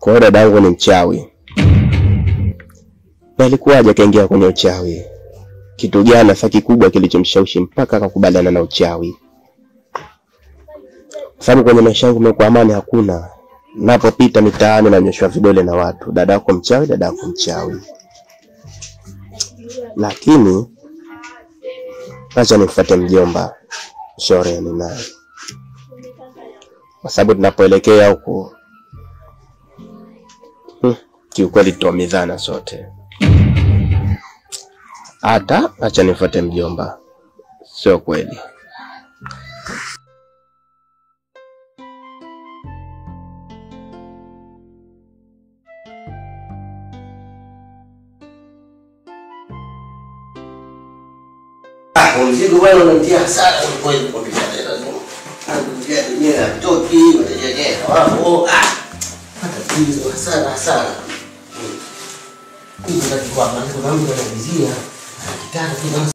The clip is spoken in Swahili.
Kwa hiyo dadangu ni mchawi. Na ilikuwaje akaingia kwenye uchawi? Kitu gani hasa kikubwa kilichomshawishi mpaka akakubaliana na uchawi? Sababu kwenye maisha yangu kumekuwa amani hakuna. Napopita mitaani nanyoshwa vidole na watu, dadako mchawi, dadako mchawi. Lakini acha nifuate mjomba Shoreni naye, kwa sababu tunapoelekea huko kiukweli tutaumizana sote. Hata acha nifuate mjomba, sio kweli. Mzigo bwana unanitia hasara kweli kwa biashara. Anakuja yenyewe hatoki, wateja wenyewe hawapo. Matatizo hasara hasara. Hivi ndio kwa maana kuna mtu anavizia anakitaka tu.